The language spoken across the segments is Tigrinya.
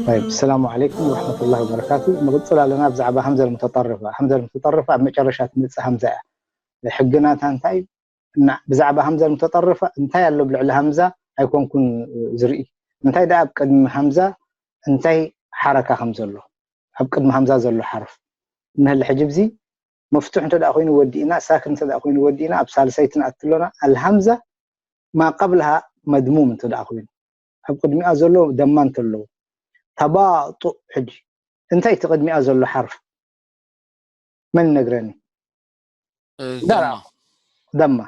طيب، السلام عليكم ورحمة الله وبركاته. نقول لنا بزعبة همزة المتطرفة. همزة المتطرفة ኣብ መጨረሻ ትመጽእ همزة እያ። ሕግና እንታይ? እና ብዛዕባ همزة المتطرفة እንታይ ኣሎ ኣብ ልዕሊ همزة ኣይኮንኩን ዝርኢ። እንታይ ደኣ ኣብ ቅድሚ همزة እንታይ ሓረካ ከም ዘሎ፣ ኣብ ቅድሚ همزة ዘሎ ሓርፍ። ንህሊ ሕጂ ብዚ መፍቱሕ እንተ ደኣ ኮይኑ ወዲእና፣ ሳክን እንተ ደኣ ኮይኑ ወዲእና፣ ኣብ ሳልሰይቲ ንኣቱ ኣሎና። الهمزة ما قبلها مضموم እንተ ደኣ ኮይኑ፣ ኣብ ቅድሚኣ ዘሎ ደማ እንተለዎ። ተባጡእ ሕጂ እንታይ እቲ ቅድሚኣ ዘሎ ሓርፍ? መን ይነግረኒ? እ፣ ዳ- ደማ ደማ።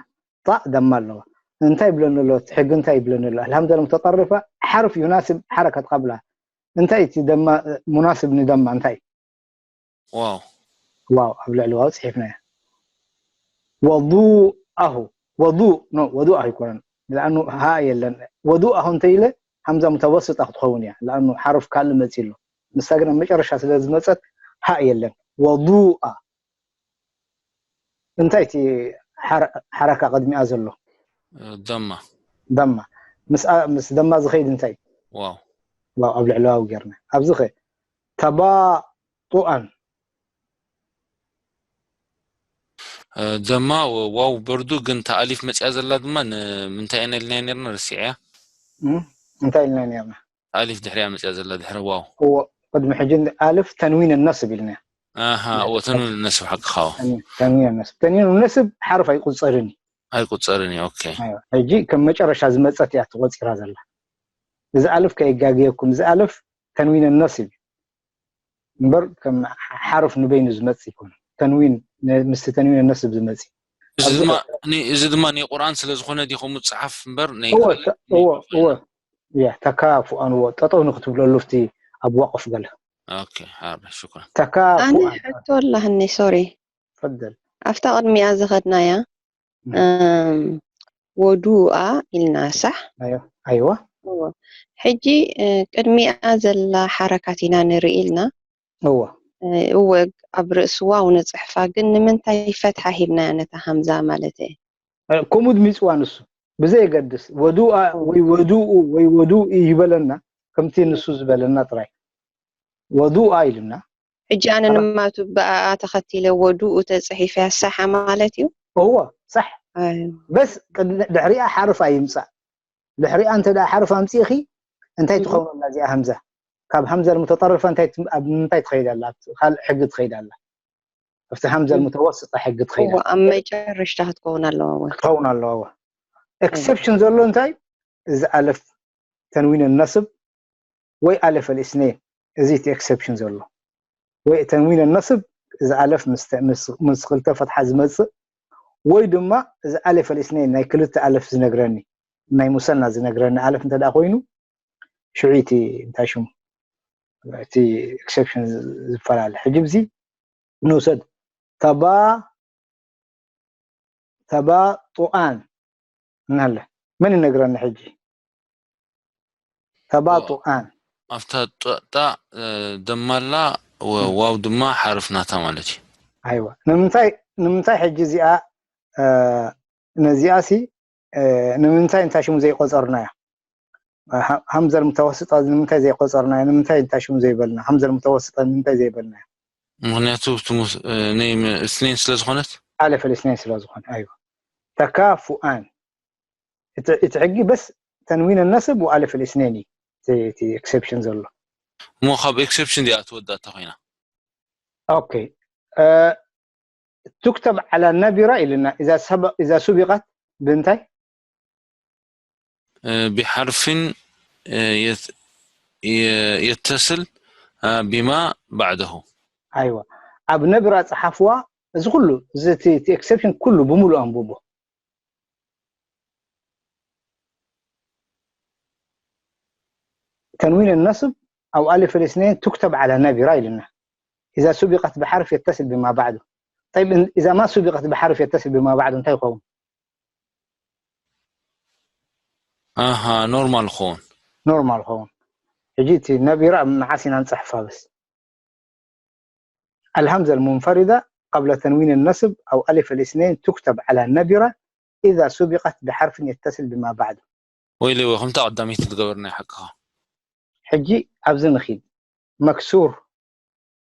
ጣእ ደማ ኣለዋ። እንታይ ይብለኒ ኣሎ? እቲ ሕጊ እንታይ ይብለኒ ኣሎ? الهمزة المتطرفة حرف يناسب حركة قبلها. እንታይ እቲ ደማ፣ ሙናስብ ንደማ እንታይ? ዋው ዋው ኣብ ልዕሊ ዋው ጽሒፍናዮ። ወዱኣሁ፣ ወዱእ ኖ፣ ወዱኣሁ ኣይኮነን። ለኣኑ ሃ የለን። ወዱኣሁ እንተ ኢለ همزة متوسطة ክትኸውን እያ። ለኣኑ ሓርፍ ካልእ መጺ ኣሎ። ንሳ ግን ኣብ መጨረሻ ስለ ዝመጸት ሃ የለን። ወዱኣ። እንታይ እቲ ሓረ- ሓረካ ቅድሚኣ ዘሎ? እ፣ ደማ ደማ። ምስ ምስ ደማ ዝኸይድ እንታይ? ዋው ዋው ኣብ ልዕሊ ዋው ጌርና። ኣብዚ ኸ ተባጡኣን እ፣ ደማ ወ- ዋው በርዱ ግን እታ ኣሊፍ መጽያ ዘላ ድማ ንምንታይ ኢና ኢልና ነርና? ረሲዐያ። እም? እንታይ ኢልና ነርና? ኣሊፍ ድሕሪያ መጽያ ዘላ ድሕሪ ዋው። እዎ ቅድሚ ሕጂ ኣልፍ ተንዊን ነስብ ኢልና። ኣሃ እዎ ተንዊን ነስብ ሓቅኻ። ተንዊን ነስብ፣ ተንዊን ነስብ ሓርፍ ኣይቁጸርን እዩ። ኣይቁጸርን እዩ። ኦኬ ኣይዋ፣ ሕጂ ከም መጨረሻ ዝመጸት እያ ተቆጺራ ዘላ። እዚ ኣልፍ ከየጋግየኩም፣ እዚ ኣልፍ ተንዊን ነስብ እዩ እምበር ከም ሓርፍ ንበይኑ ዝመጽእ ይኮነ። ተንዊን ነ- ምስቲ ተንዊን ነስብ ዝመጽእ እዚ ኣብዚ ድማ ኒ- እዚ ድማ ናይ ቁርኣን ስለ ዝኾነ ዲኹም ዝጽሓፍ እምበር ናይ እወ ካልእ ተ- እወ እወ እያ ተካፉኣን እወ ጠጠው ንክትብለሉ ኣብቲ ኣብ ዋቆፍ ገለ ኦኬ ሓርብ ሽኩራን። ኣነ ተካፉኣን ሕቶ ኣላህኒ ሶሪ ፈደል ኣብታ ቅድሚኣ ዝኸድናያ እም፣ ወዱኣ ኢልና ሳሕ ኣዮ ኣይዋ እዎ። ሕጂ እ፣ ቅድሚኣ ዘላ ሓረካት ኢና ንርኢ ኢልና እወ እ፣ እወ ኣብ ርእሲ ዋው ንፅሕፋ ግን ንምንታይ ፈትሓ ሂብናያ ነታ ሃምዛ ማለት እየ እ፣ ከምኡ ድሚፅዋ ንሱ ብዘየገድስ ወዱኣ ወይ ወዱኡ ወይ ወዱኢ ይበለና ከምቲ ንሱ ዝበለና ጥራይ ወዱኣ ኢልና ሕጂ ኣነ ንማቱ ብኣኣ ተኸቲለ ወዱኡ ተፅሒፈ ያሳሓ ማለት እዩ እዎ ሳሕ ኣይ፣ በስ ቅድሚ- ድሕሪኣ ሓርፍ ኣይምፃእ ድሕሪኣ እንተ ደኣ ሓርፍ ኣምፂእኺ እንታይ ትኸውን ኣላ እዚኣ ሃምዛ ካብ ሃምዛ المتطرفة እንታይ ት- ኣብ ምንታይ ትኸይድ ኣላ ኣብቲ ካልእ ሕጊ ትኸይድ ኣላ ኣብቲ ሃምዛ المتوسطة ሕጊ ትኸይድ እዎ ኣላ ኣብ መጨረሽታ ክትከውን ኣለዋ እወ ክትኸውን ኣለዋ እወ exception ዘሎ እንታይ እዚ ኣለፍ ተንዊን ነስብ ወይ ኣለፍ الاسنين እዚ እቲ exception ዘሎ ወይ ተንዊን ነስብ እዚ ኣለፍ ምስ ተ- ምስ ምስ ክልተ ፈትሓ ዝመፅእ ወይ ድማ እዚ ኣለፍ الاسنين ናይ ክልተ ኣለፍ ዝነግረኒ ናይ ሙሰና ዝነግረኒ ኣለፍ እንተ ደኣ ኮይኑ ሽዑ እቲ እንታይ ሽሙ እቲ exception ዝ- ዝፈላለ ሕጂ ብዚ ንውሰድ ተባ ተባጡኣን እናለ መን ይነግረኒ ሕጂ ተባጡኣን ኣብታ ጣ ደማላ ዋው ድማ ሓርፍ ናታ ማለት እዩ። ኣይዋ ንምንታይ ንምንታይ ሕጂ እዚኣ እ፣ ነዚኣ ሲ እ፣ ንምንታይ እንታይ ሽሙ ዘይቆፀርናያ ሃምዘል ሙተወስጣ ንምንታይ ዘይቆፀርናያ ንምንታይ እንታይ ሽሙ ዘይበልና ሃምዘል ሙተወስጣ ንምንታይ ዘይበልናያ ምክንያቱ እቲ ሙስ- እ፣ ናይ ም- እስኒን ስለ ዝኾነት ኣለፍ ልስናይ ስለ ዝኾነ ኣይዋ ተካፉኣን እቲ እቲ ሕጊ በስ ተንዊን ነስብ ወኣለፍ ልስነን እዩ እቲ- እቲ exception ዘሎ እሞ ካብ exception ዲኣ ትወዳእታ ኮይና ኦኬ እ፣ ትክተብ ዓላ ነቢራ ኢልና እዛ ሰበ- እዛ ሱቢቃት ብምንታይ እ፣ ብሓርፊን እ፣ የት- የ- የተስል እ፣ ቢማ ባዕደሁ ኣይዋ ኣብ ነብራ ፀሓፍዋ እዚ ኩሉ እዚ እቲ እቲ exception ኩሉ ብምሉእ ኣንብቦ ተንዊን ነስብ ኣብ ኣሊፍ ልስነይን ትክተብ ዓላ ነቢራ ኢልና إذا سبقت بحرف يتصل بما بعده طيب إذا ما سبقت بحرف يتصل بما بعده እንታይ ይኸውን ኣሃ ኖርማል ኸውን ኖርማል ኸውን ሕጂ እቲ ነቢራ መዓስ ኢና ንፅሕፋ በስ الهمزة المنفردة قبل تنوين النصب أو ألف الاثنين تكتب على النبرة إذا سبقت بحرف يتصل بما بعده. ወይለይ ወይ ከምታ ቀዳመይቲ ዝገበርናዮ ሓቅኻ። ሕጂ ኣብዚ ንኺድ። መክሱር፣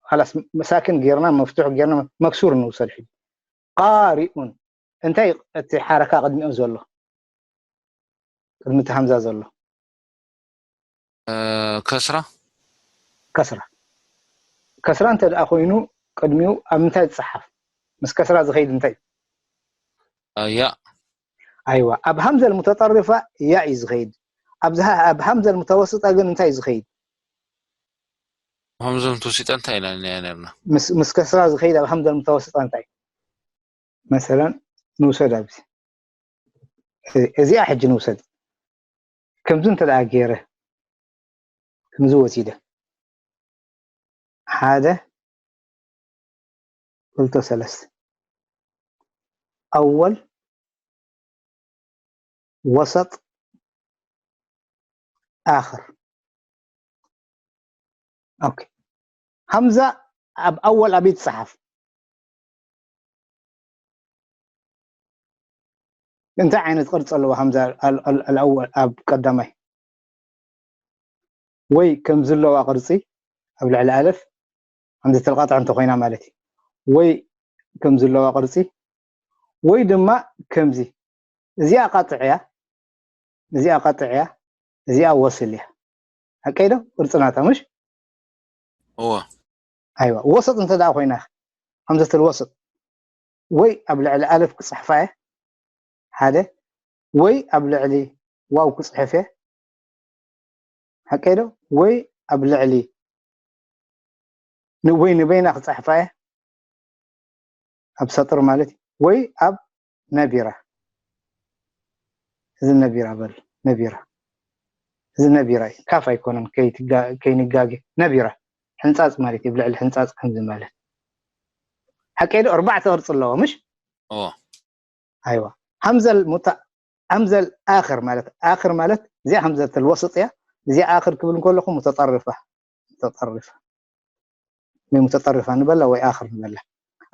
ኻላስ፣ መሳኪን ጌርና፣ መፍቱሕ ጌርና፣ መክሱር ንውሰድ። ሕጂ ቃሪኡን፣ እንታይ እቲ ሓረካ ቅድሚኡ ዘሎ? ቅድሚ እቲ ሃምዛ ዘሎ እ፣ ከስራ። ከስራ። ከስራ እንተ ደኣ ኮይኑ ቅድሚኡ ኣብ ምንታይ ዝጸሓፍ? ምስ ከስራ ዝኸይድ እንታይ እዩ? እ፣ ያእ። ኣይዋ፣ ኣብ ሃምዘል ሙተጠርፋ ያእ እዩ ዝኸይድ። ኣብዚ ሃ-፣ ኣብ ሃምዘል ሙተወስጣ ግን እንታይ እዩ ዝኸይድ? ሃምዘል ሙተወስጣ እንታይ ኢላና ነርና? ምስ፣ ምስ ከስራ ዝኸይድ ኣብ ሃምዘል ሙተወስጣ እንታይ? መሰለን ንውሰድ ኣብዚ። እ-፣ እዚኣ ሕጂ ንውሰድ። ከምዚ እንተ ደኣ ገይረ፣ ከምዚ ወሲደ። ሓደ፣ ክልተ፣ ሰለስተ። ኣወል፣ ወሰጥ፣ ኣኽር። ኦኬ። ሃምዛ ኣብ ኣወል ኣበይ ትጸሓፍ? እንታይ ዓይነት ቅርጺ ኣለዎ ሃምዛ ኣል-፣ ኣል-፣ ኣልኣወል ኣብ ቀዳማይ? ወይ ከም ዝለዋ ቅርጺ ኣብ ልዕሊ ኣለፍ፣ ሃምዘተል ቃጥዕ እንተኾይና ማለት እዩ። ወይ ከም ዝለዋ ቅርጺ፣ ወይ ድማ ከምዚ። እዚኣ ቃጥዕ እያ፣ እዚኣ ቃጥዕ እያ፣ እዚኣ ወስል እያ። ሓቀይ ዶ? ቅርጺ ናታ፣ ምሽ? እወ። ኣይዋ፣ ወሰጥ እንተ ደኣ ኮይና፣ ሃምዘተል ወሰጥ፣ ወይ ኣብ ልዕሊ ኣለፍ ክጽሕፋ እየ፣ ሓደ፣ ወይ ኣብ ልዕሊ ዋው ክጽሕፍ እየ፣ ሓቀይ ዶ? ወይ ኣብ ልዕሊ ን-፣ ወይ ንበይና ክጽሕፋ እየ፣ ኣብ ሰጥር ማለት እዩ፣ ወይ ኣብ ነቢራ። እዚ ነቢራ በል፣ ነቢራ። እዚ ነቢራ እዩ፣ ካፍ ኣይኮነን፣ ከይትጋ-፣ ከይንጋገ። ነቢራ፣ ሕንጻጽ ማለት እዩ፣ ኣብ ልዕሊ ሕንጻጽ ከምዚ ማለት። ሓቀይ ዶ? ኣርባዕተ ቅርጺ ኣለዎ፣ ምሽ? እወ። ኣይዋ። ሃምዘል ሙታ-፣ ሃምዘል ኣኽር ማለት፣ ኣኽር ማለት እዚኣ ሃምዘተል ወስጥ እያ፣ እዚኣ ኣኽር ክብል እንከለኹ ሙተጠርፋ፣ ሙተጠርፋ። ወይ ሙተጠርፋ ንበላ ወይ ኣኽር ንበላ።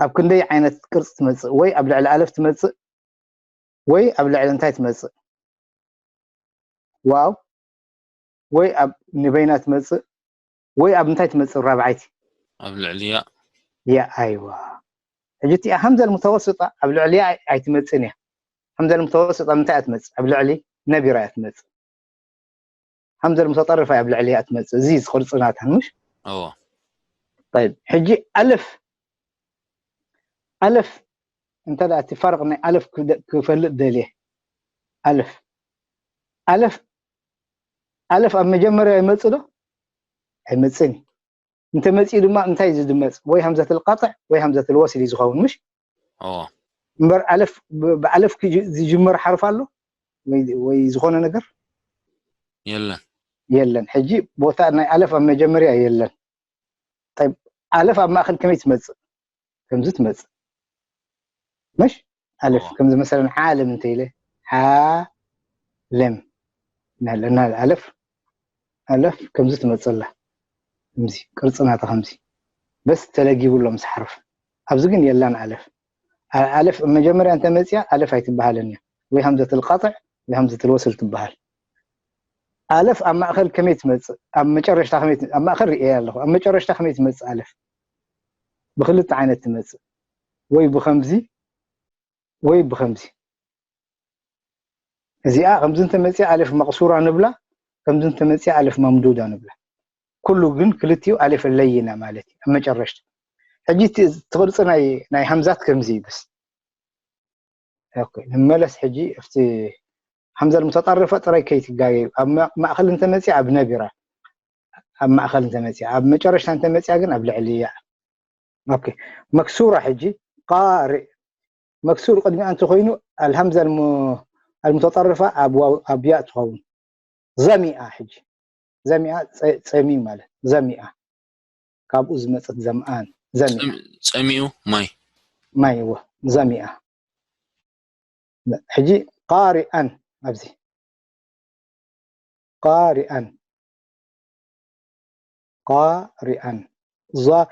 ኣብ ክንደይ ዓይነት ቅርጺ ትመጽእ? ወይ ኣብ ልዕሊ ኣለፍ ትመጽእ፣ ወይ ኣብ ልዕሊ እንታይ ትመጽእ? ዋው። ወይ ኣብ ንበይና ትመጽእ፣ ወይ ኣብ እንታይ ትመጽእ? ራብዓይቲ። ኣብ ልዕሊ ያእ። ያእ፣ ኣይዋ። ሕጂ እቲኣ ሃምዘል ሙተወስጣ ኣብ ልዕሊ ያእ ኣይ-፣ ኣይትመጽእን እያ። ሃምዘል ሙተወስጣ ምንታይ እያ ትመጽእ? ኣብ ልዕሊ ነቢራ እያ ትመጽእ። ሃምዘል ሙተጠርፋ እያ ኣብ ልዕሊ ያእ ትመጽእ። እዚ እዩ ቅርጺ ናታ፣ ምሽ? እወ። ጠይብ፣ ሕጂ ኣለፍ፣ ኣለፍ እንተ ደኣ እቲ ፋርቕ ናይ ኣለፍ ክደ-፣ ክፈልጥ ደልየ። ኣለፍ፣ ኣለፍ፣ ኣለፍ ኣብ መጀመርያ ይመጽእ ዶ? ኣይመጽእን እዩ። እንተ መጺኡ ድማ እንታይ እዩ ዝድመጽ? ወይ ሃምዘተል ቃጥዕ ወይ ሃምዘተል ወስል እዩ ዝኸውን፣ ምሽ? እወ። እምበር ኣለፍ፣ ብ-፣ ብኣለፍ ክጅ-፣ ዝጅመር ሓርፍ ኣሎ? ወይ፣ ወይ ዝኾነ ነገር? የለን። የለን። ሕጂ ቦታ ናይ ኣለፍ ኣብ መጀመርያ የለን። ጠይብ፣ ኣለፍ ኣብ ማእከል ከመይ ትመጽእ? ከምዚ ትመጽእ። ምሽ? ኣለፍ እወ። ከምዚ መሰለን ዓለም እንተ ኢለ፣ ዓለም። ናለ-፣ ናለ-፣ ኣለፍ፣ ኣለፍ ከምዚ ትመጽእ ኣላ። ከምዚ፣ ቅርጺ ናታ ከምዚ። በስ ተለጊቡ ኣሎ ምስ ሓርፍ። ኣብዚ ግን የላን ኣለፍ። ኣ-፣ ኣለፍ መጀመርያ እንተ መጽያ፣ ኣለፍ ኣይትበሃልን እያ። ወይ ሃምዘተል ቃጥዕ፣ ወይ ሃምዘተል ወስል ትበሃል። ኣለፍ ኣብ ማእከል ከመይ ትመጽእ? ኣብ መጨረሽታ ከመይ ት-፣ ኣብ ማእከል ርእየ ኣለኹ። ኣብ መጨረሽታ ከመይ ትመጽእ ኣለፍ? ብክልተ ዓይነት ትመጽእ። ወይ ብኸምዚ፣ ወይ ብኸምዚ። እዚኣ ከምዚ እንተ መጽያ ኣለፍ መቕሱራ ንብላ፣ ከምዚ እንተ መጽያ ኣለፍ መምዱዳ ንብላ። ኩሉ ግን ክልቲኡ ኣለፍ ለይና ማለት እዩ፣ ኣብ መጨረሽታ። ሕጂ እቲ፣ እቲ ቅርጺ ናይ፣ ናይ ሃምዛት ከምዚ እዩ፣ በስ። ኦኬ፣ ንመለስ ሕጂ፣ ኣብቲ ሃምዘል ሙተጠርፋ ጥራይ ከይትጋገዩ። ኣብ ማ-፣ ማእከል እንተ መጽያ ኣብ ነቢራ፣ ኣብ ማእከል እንተ መጽያ፣ ኣብ መጨረሽታ እንተ መጽያ ግን ኣብ ልዕሊ ያእ። ኦኬ፣ መክሱራ ሕጂ፣ ቃሪእ። መክሱር ቅድሚኣ እንተ ኮይኑ፣ ኣልሃምዛ ኣልሙ-፣ ኣልሙተጠርፋ ኣብ ዋው፣ ኣብ ያእ ትኸውን። ዘሚኣ ሕጂ። ዘሚኣ ጸ-፣ ጸሚኡ ማለት። ዘሚኣ። ካብኡ ዝመጸት ዘምኣን። ዘሚኣ። ጸም-፣ ጸሚኡ ማይ። ማይ፣ እወ። ዘሚኣ። ሕጂ ቃሪኣን ኣብዚ። ቃሪኣን። ቃሪኣን። ዛ-፣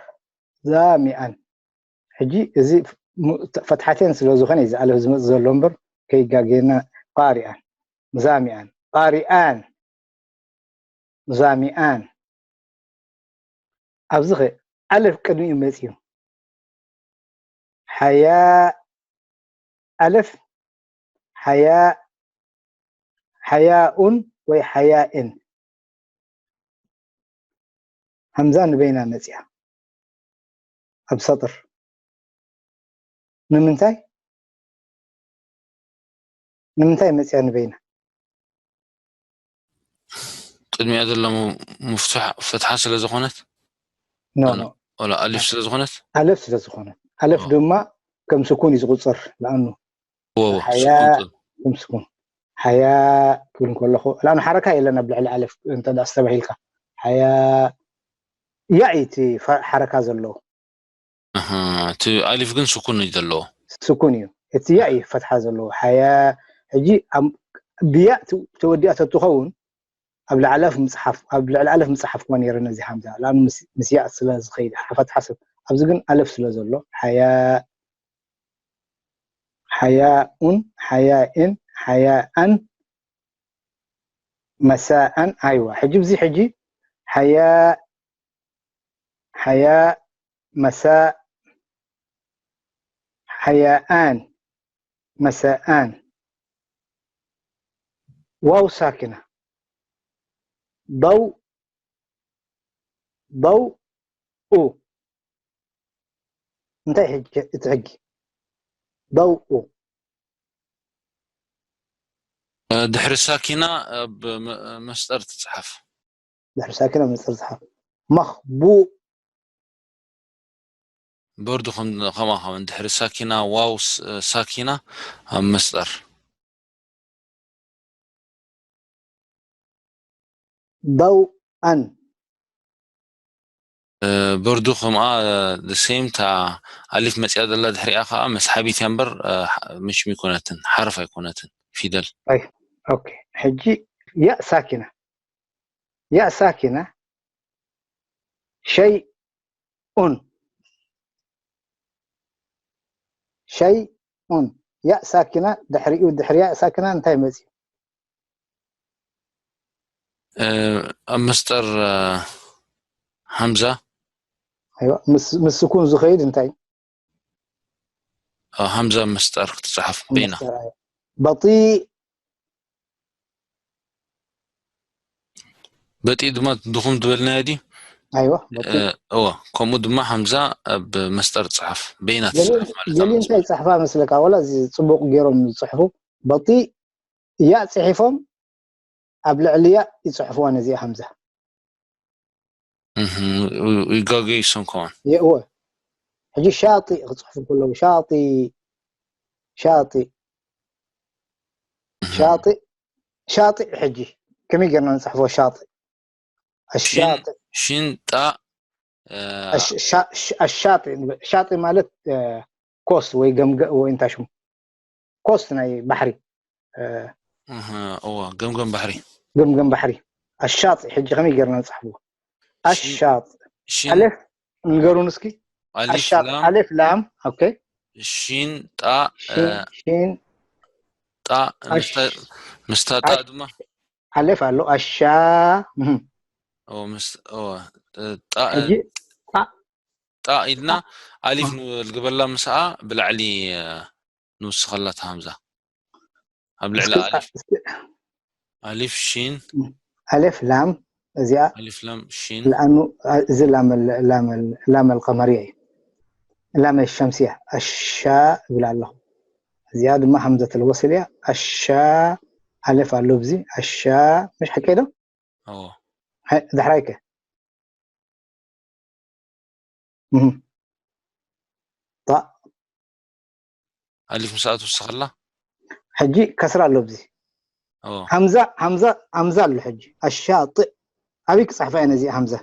ዛሚኣን። ሕጂ እዚ ፍ-፣ ሙ-፣ ፈትሓቴን ስለ ዝኾነ እዩ እዚ ኣለፍ ዝመጽእ ዘሎ እምበር፣ ከይጋገየና። ቃሪኣን፣ ዛሚኣን፣ ቃሪኣን፣ ዛሚኣን። ኣብዚ ኸ ኣለፍ ቅድሚኡ መጺኡ። ሓያ፣ ኣለፍ፣ ሓያ፣ ሓያኡን ወይ ሓያእን። ሃምዛ ንበይና መጺኣ ኣብ ሰጥር። ንምንታይ? ንምንታይ መጺኣ ንበይና? ቅድሚኣ ዘሎ ሙ-፣ ምፍቱሕ ፈትሓ ስለ ዝኾነት? ኖ፣ ወላ-፣ ኖ። ወላ ኣሊፍ ስለ ዝኾነት? ኣለፍ ስለ ዝኾነት። ኣለፍ ኦ። ድማ ከም ስኩን እዩ ዝቑጸር። ለኣኑ እወ፣ እወ፣ ሓያ ስኩን ጥብ። ከም ስኩን። ሓያ ክብል እንከለኹ፣ ለኣኑ ሓረካ የለን ኣብ ልዕሊ ኣለፍ እንተ ደኣ ኣስተባሂልካ። ሓያ፣ ያእ እዩ እቲ ፈ-፣ ሓረካ ዘለዎ። ኣሃ፣ እቲ ኣሊፍ ግን ስኩን እዩ ዘለዎ። ስኩን እዩ። እቲ ያእ እዩ ፈትሓ ዘለዎ። ሓያ፣ ሕጂ ኣብ፣ ብያእ ት-፣ ተወዲኣ ተትኸውን፣ ኣብ ልዕሊ ኣፍ ምጽሓፍ፣ ኣብ ልዕሊ ኣለፍ ምጽሓፍኩዋ ነይረ ነዚ ሃምዛ። ለኣኑ ምስ፣ ምስ ያእ ስለ ዝኸይድ፣ ሓ-፣ ፈትሓ ሰብ። ኣብዚ ግን ኣለፍ ስለ ዘሎ፣ ሓያ፣ ሓያኡን፣ ሓያእን፣ ሓያኣን፣ መሳኣን፣ ኣይዋ። ሕጂ፣ እዚ ሕጂ፣ ሓያ፣ ሓያ፣ መሳ፣ ሓያኣን፣ መሳኣን። ዋው ሳኪና። በው፣ በው፣ ኡ። እንታይ ሕጂ እቲ ሕጊ? በው፣ ኡ። እ፣ ድሕሪ ሳኪና ኣብ መ-፣ መስጠር ትጽሓፍ። ድሕሪ ሳኪና መስጠር ትጽሓፍ። መኽቡእ። በርዱ ከም-፣ ከምኣ ኸምን ድሕሪ ሳኪና ዋው ስ-፣ ሳኪና ኣብ መስጠር። በውኣን። እ፣ በርዱ ከምኣ፣ እ፣ the same እታ ኣሊፍ መጺኣ ዘላ ድሕሪኣ ኸኣ መስሓቢት እያ እምበር፣ እ፣ ሓ-፣ ምሽም ኣይኮነትን፣ ሓርፍ ኣይኮነትን፣ ፊደል። ኣይ፣ ኦኬ። ሕጂ ያእ ሳኪና። ያእ ሳኪና። ሸይኡን። ሸይኡን። ያእ ሳኪና ድሕሪኡ፣ ድሕሪ ያእ ሳኪና እንታይ መጺኡ? እ፣ ኣብ መስጠር፣ እ፣ ሃምዛ። ኣይዋ፣ ምስ፣ ምስ ስኩን ዝኸይድ እንታይ? እ፣ ሃምዛ ኣብ መስጠር ክትጽሓፍ በይና። መስጠር፣ ኣይዋ። በጢእ። በጢእ ድማ ድኹም ዝበልናዮ ድዩ? ኣይዋ፣ በጢእ። እ፣ እወ፣ ከምኡ ድማ ሃምዛ ኣብ መስጠር ጽሓፍ። በይና ገሊኡ፣ ትጽሓፍ ማለት ገሊኡ ኣብ እንታይ መስመር። ይጽሕፋ መስለካ? ዋላ እዚ ጽቡቕ ገይሮም ዝጽሕፉ፣ በጢእ ያእ ጽሒፎም ኣብ ልዕሊ ያእ ይጽሕፍዋ ነዚኣ ሃምዛ። እህ፣ ይ-፣ ይጋገዩ እሶም ከማን። የእወ። ሕጂ ሻጢእ ክጽሕፉ ከለዉ፣ ሻጢእ፣ ሻጢእ፣ እህ። ሻጢእ፣ ሻጢእ ሕጂ ከመይ ጌርና ንጽሕፎ ሻጢእ? ኣሻጢእ። ሽን ጣእ፣ እ፣ ኣሽ-፣ ሻ-፣ ሽ-፣ ኣሻጢእ ንብል። ሻጢእ ማለት፣ እ፣ ኮስት ወይ ገምገ-፣ ወይ እንታይ ሽሙ? ኮስት ናይ ባሕሪ። እ፣ እህ፣ እወ፣ ገምገም ባሕሪ። ገምገም ባሕሪ። ኣሻጢእ ሕጂ ከመይ ጌርና ንጽሕፎ? ሽን-፣ ኣሻጢእ። ሽን-፣ ኣሌፍ ንገሩን እስኪ። ኣሊፍ ኣሻጢእ። ላም። ኣሌፍ ላም። ኦኬ። ሽን ጣእ፣ እ፣ ሽን፣ ሽን። ጣእ፣ ኣሽ-፣ ምስታ-፣ ምስታ ጣእ ኣሽ-፣ ድማ። ኣሌፍ ኣሎ። ኣሻ። እህ። ኦ፣ ምስ-፣ ኦ፣ እ፣ ጣእ፣ ሕጂ ጣእ። ጣእ ኢልና ጣእ። ኣሊፍ እ። ንብል ግበላ ምስኣ ብላዕሊ፣ እ፣ ንውስኸላ እታ ሃምዛ። ኣብ ልዕሊ እስኪ ኣሊፍ። እስኪ ኣሊፍ፣ ሺን። ኣሌፍ ላም እዚኣ ኣሊፍ ላም፣ ሺን። ለኣኑ፣ እ፣ እዚ ላመል፣ ላመል፣ ላመል ቀመርያ እዩ። ላመል ሸምስያ። ኣሻ እብል ኣለኹ። እዚኣ ድማ ሃምዘተል ወስል እያ። ኣሻ ኣሌፍ ኣሎ ብዚ። ኣሻ፣ ምሽ ሓቀይ ዶ? እዎ። ሀ-፣ ዳሕራይ ከ? እህ። ጣእ። ኣሊፍ ምስኣ ትውስኸላ? ሕጂ ከስራ ኣሎ ኣብዚ። እዎ። ሃምዛ፣ ሃምዛ፣ ሃምዛ ኣሎ ሕጂ። ኣሻጥእ። ኣበይ ክጽሕፋ እየ ነዚኣ ሃምዛ?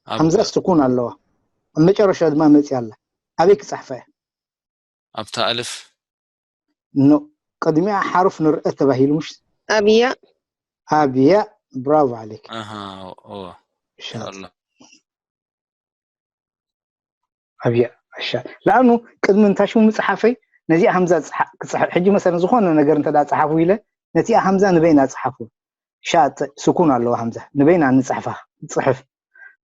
ኣብ ሃምዛ ስኩን ኣለዋ። ኣብ መጨረሻ ድማ መጽያ ኣላ። ኣበይ ክጽሕፋ እየ? ኣብታ ኣልፍ። ኖ፣ ቅድሚኣ ሓሩፍ ንርአ ተባሂሉ ምሽ? ኣብያ። ኣብያ፣ ብራቮ ዓሌክ። ኣሃ፣ ኦ፣ ሻጥ። ኢንሻኣላህ። ኣብያ፣ ኣሻ-፣ ለኣኑ ቅድሚ እንታይ ሽሙ ምጽሓፈይ ነዚኣ ሃምዛ ክፅሓፍ ሕጂ መሰለን ዝኾነ ነገር እንተ ጸሓፉ ኢለ ነቲኣ ሃምዛ ንበይና ጸሓፉ። ሻጥእ ስኩን ኣለዋ ሃምዛ ንበይና ንፅሕፋ። ፅሕፍ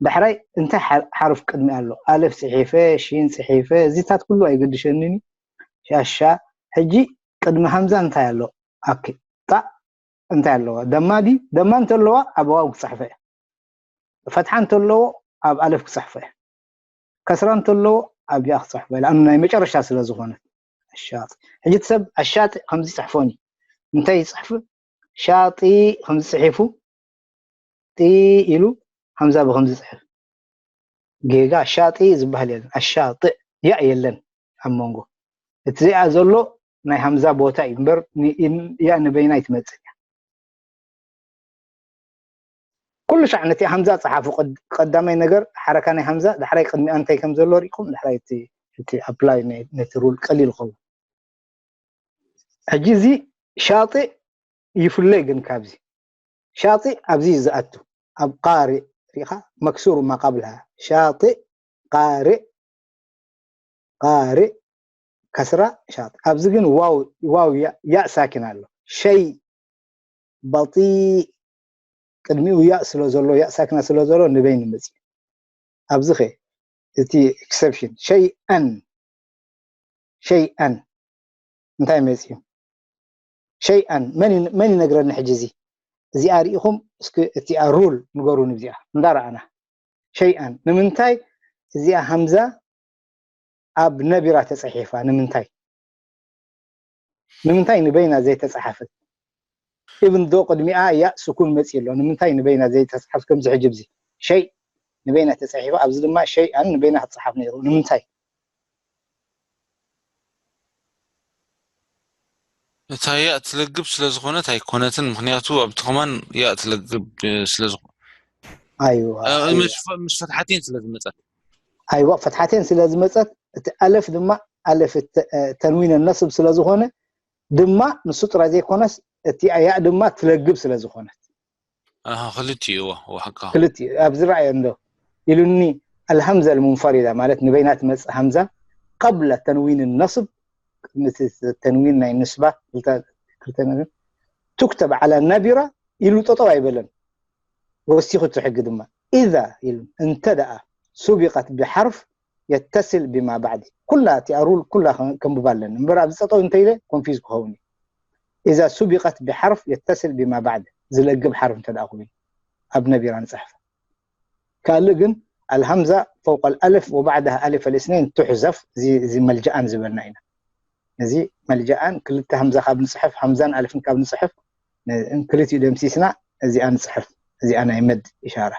ዳሕራይ እንታይ ሓርፍ ቅድሚ ኣሎ? ኣልፍ ፅሒፈ፣ ሺን ፅሒፈ፣ እዚታት ኩሉ ኣይገድሸንን። ሻሻ ሕጂ ቅድሚ ሃምዛ እንታይ ኣሎ? ኣኪ ጣእ እንታይ ኣለዋ? ደማ ድዩ? ደማ እንተለዋ ኣብ ዋው ክፅሕፈ እየ። ፈትሓ እንተለዎ ኣብ ኣልፍ ክፅሕፈ እየ። ከስራ እንተለዎ ኣብ ያእ ክፅሕፈ እየ። ለኣኑ ናይ መጨረሻ ስለ ዝኾነት ኣሻጢ። ሕጂ እቲ ሰብ ኣሻጢ ከምዚ ይፅሕፎን እዩ። እንታይ ይፅሕፍ? ሻጢ ከምዚ ፅሒፉ ጢ ኢሉ ሃምዛ ብከምዚ ይፅሕፍ። ጌጋ ሻጢ ዝበሃል የለን። ኣሻጥእ ያእ የለን ኣብ መንጎ። እቲ ዚኣ ዘሎ ናይ ሃምዛ ቦታ እዩ እምበር ያ ንበይና ኣይትመፅእ እያ። ኩሉ ሻዕ ነቲ ሃምዛ ጸሓፉ። ቀዳማይ ነገር ሓረካ ናይ ሃምዛ ዳሕራይ ቅድሚኣ እንታይ ከም ዘሎ ርኢኹም ዳሕራይ እቲ እቲ ኣፕላይ ነቲ ሩል ቀሊል ይኸውን። ሕጂ እዚ ሻጢእ ይፍለይ ግን ካብዚ ሻጢእ ኣብዚ እዩ ዝኣቱ ኣብ ቃሪእ ሪኢኻ መክሱር ማ ቃብልሃ ሻጢእ ቃሪእ ቃሪእ ከስራ ሻጥ ኣብዚ ግን ዋው ዋው ያእ ሳኪን ኣሎ ሸይ በጢእ ቅድሚኡ ያእ ስለ ዘሎ ያእ ሳክና ስለ ዘሎ ንበይኑ መፅኡ ኣብዚ ኸ እቲ exception ሸይኣን ሸይኣን እንታይ መፅኡ ሸይኣን መን ይነግረኒ ሕጂ እዚ እዚኣ ርኢኹም እስኪ እቲኣ ሩል ንገሩኒ እዚኣ እንዳረኣና ሸይኣን ንምንታይ እዚኣ ሃምዛ ኣብ ነቢራ ተፃሒፋ ንምንታይ ንምንታይ ንበይና ዘይተፃሓፈት even though ቅድሚኣ ያእ ስኩን መፂኡ ኣሎ ንምንታይ ንበይና ዘይተፃሓፍ ከምዚ ሕጂ ብዚ ሸይ ንበይና ተፃሒፋ ኣብዚ ድማ ሸይኣን ንበይና ክትፅሓፍ ነይሩ ንምንታይ እታ ያእ ትለግብ ስለ ዝኾነት ኣይኮነትን ምኽንያቱ ኣብቲ ከማን ያእ ትለግብ ስለ ዝኾነ ኣይዋ ምስ ፈትሓቴን ስለ ዝመፀት ኣይዋ ፈትሓቴን ስለ ዝመፀት እቲ ኣለፍ ድማ ኣለፍ ተንዊነ ነስብ ስለ ዝኾነ ድማ ንሱ ጥራይ ዘይኮነስ እቲ ያእ ድማ ትለግብ ስለ ዝኾነት ክልቲኡ እዎ ሓካ ክልቲኡ ኣብዚ ረኣዮ እንዶ ኢሉኒ ኣልሃምዘ ልሙንፈሪዳ ማለት ንበይና ትመፅእ ሃምዛ ቀብለ ተንዊን ነስብ ቅድሚ ተንዊን ናይ ንስባ ክልተ ነገር ትክተብ ዓላ ነቢራ ኢሉ ጠጠው ኣይበለን ወሲኹ እቲ ሕጊ ድማ ኢዛ ኢሉ እንተ ደኣ ሱቢቀት ብሓርፍ የተስል ብማ ባዕዲ ኩላ እቲኣ ሩል ኩላ ከንብባ ኣለኒ እምበር ኣብዚ ጠጠው እንተ ኢለ ኮንፊዝ ክኸውን እዩ ኢዛ ሱቢቀት ብሓርፍ የተስል ብማ ባዕዲ ዝለግብ ሓርፍ እንተ ደኣ ኮይኑ ኣብ ነቢራ ንፅሕፍ ካልእ ግን ኣልሃምዛ ፈውቀ ኣልኣልፍ ወባዕድሃ ኣልፍ ኣልእስነይን ትሕዘፍ እዚ መልጃኣን ዝበልና ኢና እዚ መልጃኣን ክልተ ሃምዛ ካብ ንፅሕፍ ሃምዛን ኣልፍን ካብ ንፅሕፍ ክልቲኡ ደምሲስና እዚኣ ንፅሕፍ እዚኣ ናይ መድ ኢሻራ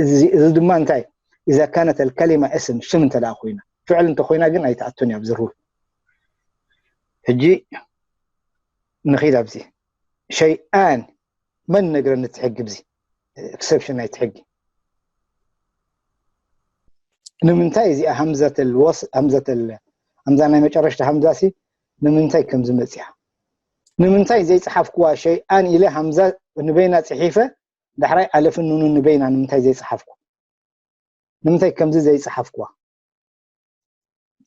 እዚ ድማ እንታይ إذا كانت الكلمة اسم ሽም እንተ ኮይና ፍዕል እንተ ኮይና ግን ኣይትኣቱን እያ ኣብዚ ሩል ሕጂ ንኺድ ኣብዚ ሸይኣን መን ነግረኒ እቲ ሕጊ ብዚ exception ናይቲ ሕጊ ንምንታይ እዚኣ ሃምዘተል ወስ ሃምዘተል ሃምዛ ናይ መጨረሽታ ሃምዛ ሲ ንምንታይ ከምዚ መፅያ ንምንታይ ዘይፀሓፍኩዋ ሸይኣን ኢለ ሃምዛ ንበይና ፅሒፈ ዳሕራይ ኣለፍን ኑኑን ንበይና ንምንታይ ዘይፀሓፍኩ ንምንታይ ከምዚ ዘይፀሓፍኩዋ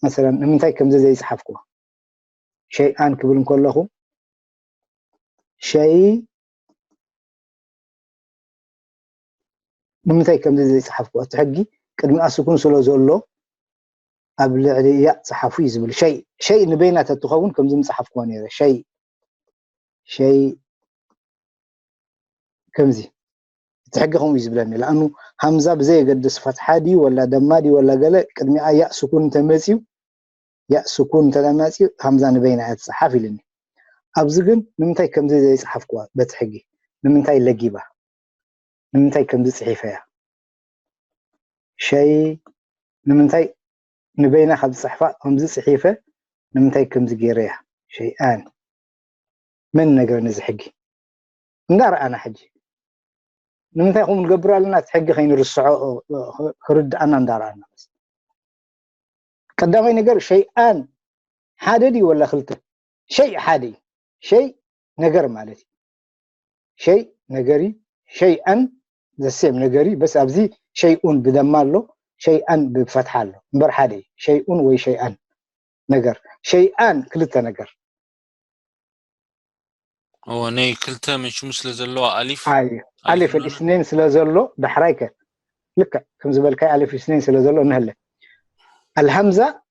መሰለን ንምንታይ ከምዚ ዘይፀሓፍኩዋ ሸይኣን ክብል እንከለኹ ሸይ ንምንታይ ከምዚ ዘይፀሓፍኩ እቲ ሕጊ ቅድሚኣ ስኩን ስለ ዘሎ ኣብ ልዕሊ ያእ ፀሓፉ እዩ ዝብል ሸይ ሸይ ንበይና ተትኸውን ከምዚ ምፀሓፍኩዋ ነይረ ሸይ ሸይ ከምዚ እቲ ሕጊ ከምኡ እዩ ዝብለኒ ለኣኑ ሃምዛ ብዘየገድስ ፈትሓ ድዩ ወላ ደማ ድዩ ወላ ገለ ቅድሚኣ ያእ ስኩን እንተመፅዩ ያእ ስኩን እንተመፅዩ ሃምዛ ንበይና እያ ትፅሓፍ ኢልኒ ኣብዚ ግን ንምንታይ ከምዚ ዘይፅሓፍኩዋ በቲ ሕጊ ንምንታይ ለጊባ ንምንታይ ከምዚ ፅሒፈ እያ ሸይ ንምንታይ ንበይና ካብ ዝፅሕፋ ከምዚ ፅሒፈ ንምንታይ ከምዚ ገይረ እያ ሸይኣን መን ነገረኒ እዚ ሕጊ እንዳረኣና ሕጂ ንምንታይ ከምኡ ንገብር ኣለና እቲ ሕጊ ከይንርስዖ ክርድኣና እንዳረኣና ቀዳማይ ነገር ሸይኣን ሓደ ድዩ ወላ ክልተ ሸይ ሓደ እዩ ሸይ ነገር ማለት እዩ ሸይ ነገር እዩ ሸይኣን ዘሴም ነገር እዩ በስ ኣብዚ ሸይኡን ብደማ ኣሎ ሸይኣን ብፈትሓ ኣሎ እምበር ሓደ እዩ ሸይኡን ወይ ሸይኣን ነገር። شيئان ክልተ ነገር። እዎ ናይ ክልተ ምን ሽሙ ስለ ዘለዋ ኣሊፍ ኣይ ኣሊፍ الاثنين ስለ ዘሎ ዳሕራይ ከ ልክዕ ከም ዝበልካይ ኣሊፍ الاثنين ስለ ዘሎ እንህለ الهمزة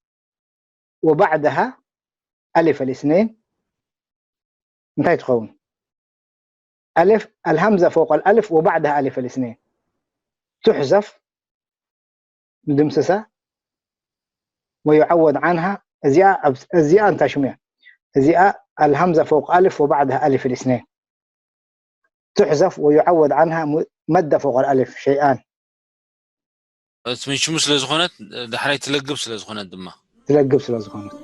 وبعدها ألف الاثنين እንታይ ትኸውን? ألف الهمزة فوق الألف وبعدها ألف الاثنين تحذف ድምስሳ ويعوض عنها እዚኣ እዚኣ እንታይ ሽሙ እያ? እዚኣ الهمزة فوق ألف وبعدها ألف الاثنين تحذف ويعوض عنها مد فوق الألف شيئان እቲ ምን ሽሙ ስለ ዝኾነት ዳሕራይ ትለግብ ስለ ዝኾነት ድማ ትለግብ ስለ ዝኾነት